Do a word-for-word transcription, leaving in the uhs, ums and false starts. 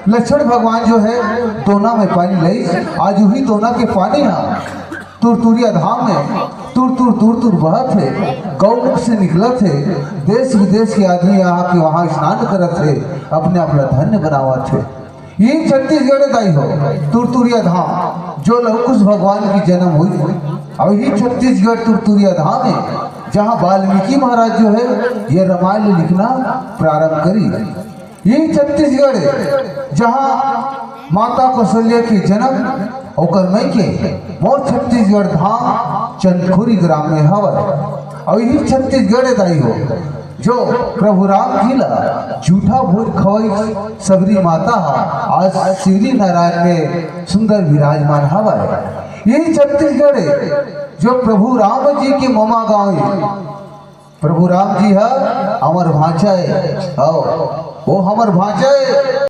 लक्ष्मण भगवान जो है दोना में पानी लइस। आज उही दोना के पानी ह तुरतुरिया धाम में तुर तुर तुर तुर बहत हे, गौमुख से निकलत हे। देश विदेश के आदमी आके वहाँ स्नान करत हे, अपने आप ला धन्य बनावत हे। ये छत्तीसगढ़ दाई हो, तुरतुरिया धाम, जो लवकुश भगवान की जन्म हुई, और ये छत्तीसगढ़ तुरतुरिया धाम है, जहाँ वाल्मीकि महाराज जो है ये रामायण लिखना प्रारंभ करी। ये छत्तीसगढ़ है, जहाँ माता कौशल्या के जन्म, ओकर मई के मोर छत्तीसगढ़ धाम चंदखुरी ग्राम में हवय। और ये छत्तीसगढ़ दाई हो, जो प्रभु राम जी ला जूठा भोज खवाई सबरी माता हा, आज शिवरी नारायण में सुंदर विराजमान हवय। ये छत्तीसगढ़ है, जो प्रभु राम जी के ममा गाँव है। प्रभु राम जी हा हमर भांचा है, आओ, वो हमर भांचा है।